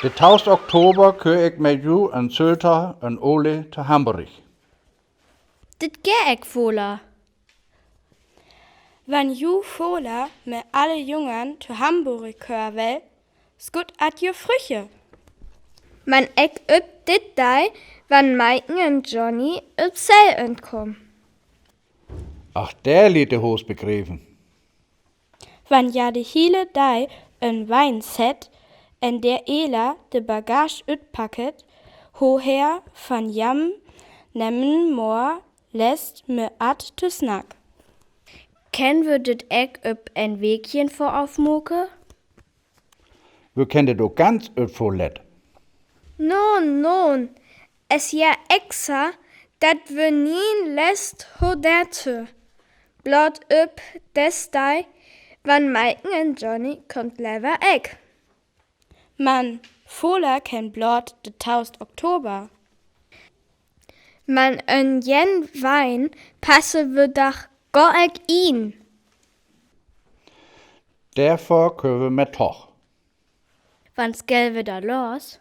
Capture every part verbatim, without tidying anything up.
De tauwst Oktober kör ik me ju en Sylta en Ole to Hamborg. Dit gär ik, Fola. Wan ju Fola me alle Jungen to Hamborg kör well, skutt at ju früche. Man ik op dit Dei, wan Maiken en Johnny op Zell enkom. Ach, der liet de Hoos begreven. Wan ja de hiele Dei en Wein sett, en der Ela de Bagage utpacket, ho her van jam nemmen mor lest me at to snack. Kenne we dit ek op en Weekjen vör ofmoke? We kenne do ganz op vör let. Non, non, es ja eksa, dat we nien lest ho derte. Blot op des Dei, wan Maiken en Johnny komt lever ek. Man Fola kenn blot de tauwst Oktober. Man en jen Wein passe we dach gor ek ien. Dervör kör we me toch. Wan skell we da los?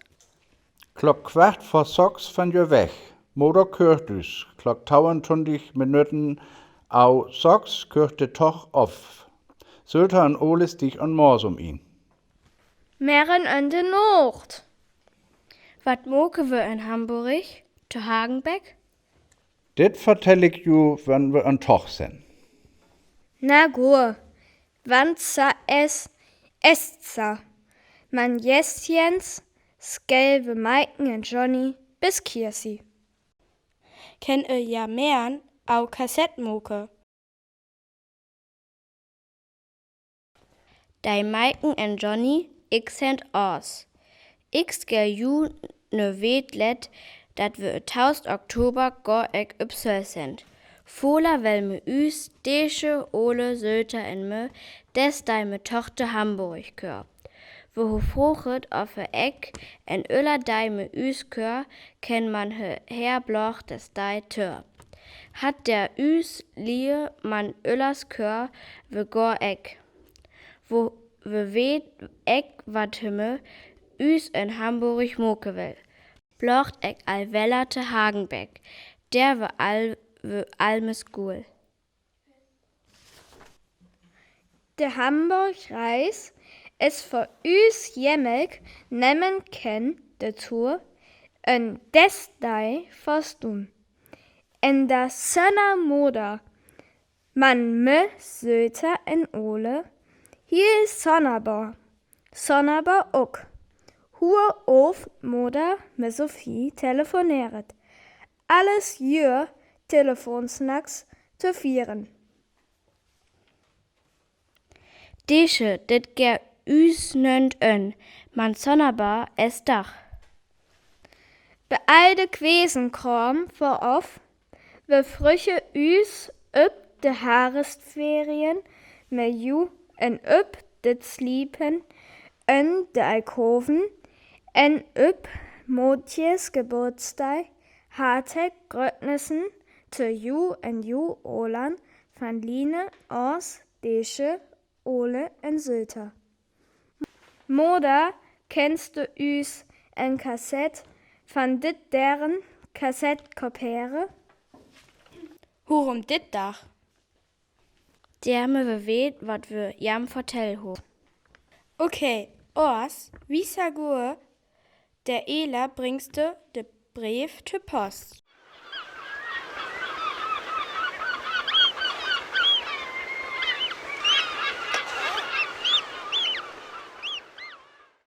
Klock kwart vör soks van je weg. Moder köört us. Klock tauentwintig Minütten au soks köört de Tog of. Sylta en Ole stig en Morsum ien. Merren en de Nocht. Wat moke we en Hamborg? To Hagenbeck? Dit vertell ik ju, wan we en Tog sent. Na go, wan sa es, es sa. Man jestjens skell we Maiken en Johnny bis Kirsi. Kenn e ja merren au Kassett moke. Dei Maiken en Johnny, ik sent os. Ik skell ju ne Weet let, dat we e tauwst Oktober gor ek op Zell sent. Fola well me us, Deesche, Ole, Sylta en me, des Dei me toch to Hamborg kör. We ho froget, of he ek en öller Dei me us kör, kenn man he her blot des Dei tör. Hat der us lie man öllers kör, we gor ek. Wo, we weet ek, wat he me us en Hamborg moke well. Blot ek al weller to Hagenbeck, der we al, we al me Skul. De Hamborg-Reis es för us jemmelk, nemmen kenn de Tour en des Dei vör Stund. En der Sönnermoder, man me Sylta en Ole, hiel sonnerbar, sonnerbar ok. Huer of Moder me Sophie telefoneeret. Alles Jür Telefonsnacks to fieren. Deesche, dit gär us nönt en, man sonnerbar es dach. Beeide Kwesenkraam vör of, we früche us op de Harvestferien, me ju en op dit Sliepen, en de Eikhoven, en op Motjes Geburtsdei, hartlik Grötnissen to ju en ju Olen van Line, Ors, Deesche, Ole en Sylta. Moder, kenns do us en Kassett van dit deren Kassett kopere? Hurum dit dach? Der me we weet, wat we jam vertell ho. Okay, Ors, wie sa gur, der Ela bringste de Breef to Post.